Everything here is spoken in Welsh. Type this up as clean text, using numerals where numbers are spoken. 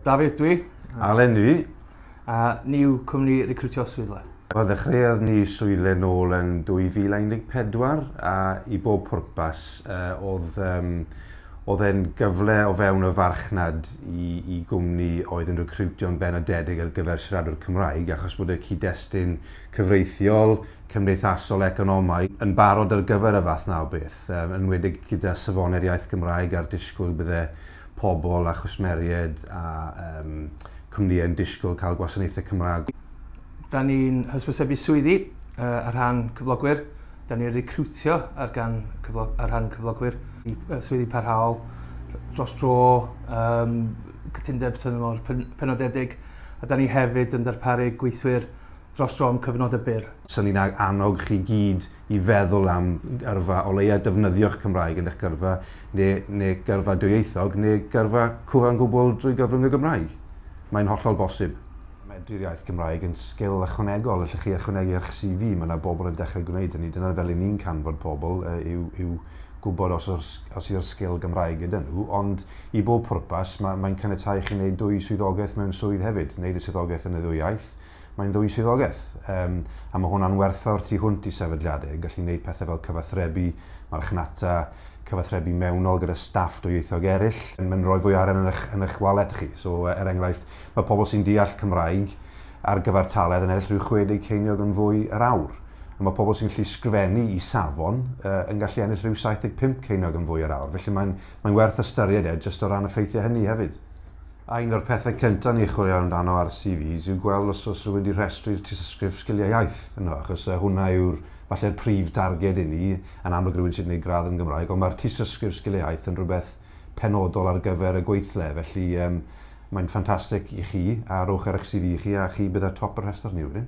Dafydd dwi. Alen dwi. A ni yw cwmni recriwtio Swyddle. Wel, ddechreuodd ni Swyddle nôl yn 2014 a i bob pwrpas oedd oedd e'n gyfle o fewn y farchnad i gwmni oedd yn recriwtio'n benodedig ar gyfer siaradwr Cymraeg, achos bod y cyd-destun cyfreithiol, cymdeithasol, economaidd yn barod ar gyfer y fath na o beth, yn enwedig gyda safonau'r iaith Gymraeg a'r disgwyl bydde pobl a chwsmeriaid a cwmnïau yn disgwyl cael gwasanaethau Cymraeg. Da ni'n hysbysebu swyddi ar rhan cyflogwyr. Da ni'n recriwtio ar rhan cyflogwyr i swyddi parhaol dros dro, cytundeb tymor penodedig, a da ni hefyd yn darparu gweithwyr dros dro am cyfnodau byr. So ni'n annog chi gyd i feddwl am yrfa, o leia defnyddio'ch Cymraeg yn eich gyrfa, neu gyrfa dwyieithog, neu gyrfa cyfan gwbl drwy gyfrwng y Gymraeg. Mae'n hollol bosib. Medru'r iaith Gymraeg yn sgil ychwanegol, allwch chi ychwanegu ar eich CV, mae yna bobl yn dechrau gwneud hynny. Dyna fel i ni'n canfod pobl yw gwybod os yw'r sgil Gymraeg gyda nhw, ond i bob pwrpas mae'n caniatáu chi wneud dwy swyddogaeth mewn swydd hefyd, wneud y swyddogaeth yn y ddwy iaith, mae'n ddwy swyddogaeth. A mae hwnna'n werthfawr tu hwnt i sefydliadau, yn gallu gwneud pethau fel cyfathrebu, marchnata, cyfathrebu mewnol gyda staff dwyieithog eraill. Mae'n rhoi fwy o arian yn eich wallet chi. So, er enghraifft, mae pobl sy'n deall Cymraeg ar gyfartaledd yn ennill rhyw 60 ceiniog yn fwy yr awr. A mae pobl sy'n gallu sgrifennu i safon yn gallu ennill rhyw 75 ceiniog yn fwy yr awr. Felly mae'n werth ystyried e jyst o ran y ffeithiau hynny hefyd. A un o'r pethau cyntaf ni chwilio amdano ar CVs yw gweld os rhywun wedi rhestru'r tystysgrif sgiliau iaith yno, achos hwnna yw'r falle'r prif darged i ni, yn amlwg rhywun sydd wedi gwneud gradd yn Gymraeg, ond mae'r tystysgrif sgiliau iaith yn rhywbeth penodol ar gyfer y gweithle, felly mae'n ffantastig i chi, a rowch ar eich CV chi, a chi bydd ar top y rhestr ni wedyn.